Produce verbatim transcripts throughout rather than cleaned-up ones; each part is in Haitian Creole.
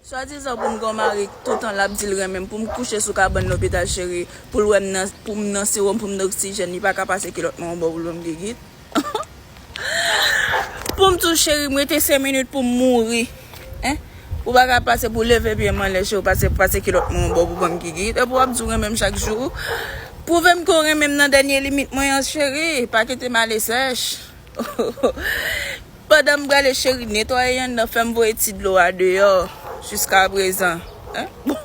Swadizan pou m gen yon mari toutan l ap di l renmen m, pou m kouche sou kabann lopital cheri, pou l wè m nan, pou m nan sewòm, pou m nan oksijèn, li pa ka pase kilòt mwen yon bò pou l ban m gigit. Pou m tou cheri, m rete senk minit pou m mouri. Hein? Ou pa ka pase pou leve pye m anlè cheri, ou pase, pase kilòt mwen yon bò pou ban m gigit. Epi w ap di w renmen m chak jou. Pwouve m ke w renmen m nan dènye limit mwen an cheri, pa kite m ale sèch. Pandan m prale cheri, netwaye anndan, fè m voye ti dlo a deyò jiska prezan. Hein? Bon,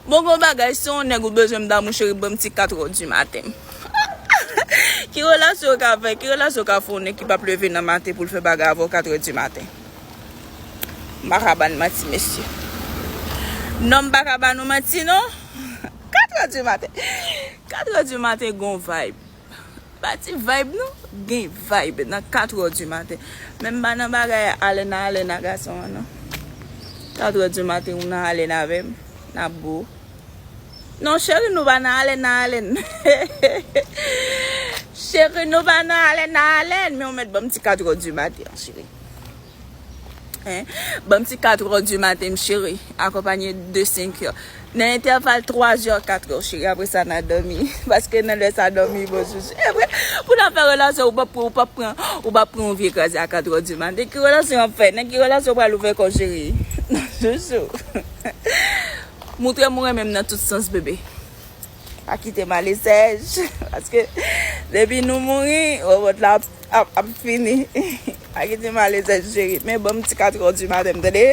bon, gon bagay, si yon nèg ou bezwen m damou cheri, ban m ti katrè di maten. Ki relasyon w ka fè? Ki relasyon w ka fè yon nèg ki p ap leve nan maten pou l fè bagay avè w katrè di maten? M pa ka ba n manti, mesye. Non, m pa ka ba nou manti, non. Katrè di maten. Katrè di maten, gon vibe. Pa ti vibe, non. Gen vibe nan katrè di maten. Men m pa nan bagay alèna, alèna gason an, non. Katrè di maten, ou nan alèn avè m. N ap bo. Non, cheri, nou pa nan alèn, nan alèn. Cheri, nou pa nan alèn, nan alèn. Men ou mèt ban m ti katrè di maten, cheri. Hein? Ban m ti katrè di maten, m cheri. Akonpanye de senk è. Nan entèval twa è, katrè, cheri. Apre sa, n a dòmi. Paske nan lè sa, dòmi bon, chouchou. Apre, pou n ap fè relasyon, ou p ap pran, ou p ap pran, ou p ap pran yon vye kraze a katrè di maten. Ki relasyon w ap fè? Nan ki relasyon w pral ouvè kò, cheri? Non, chouchou. Moutre m ou renmen m nan tout sans, bebe. Pa kite m ale sèch. Paske depi nou mouri, wòwòt la ap, ap, ap fini. Pa kite m ale sèch, cheri. Men ban m ti katrè di maten, m tande.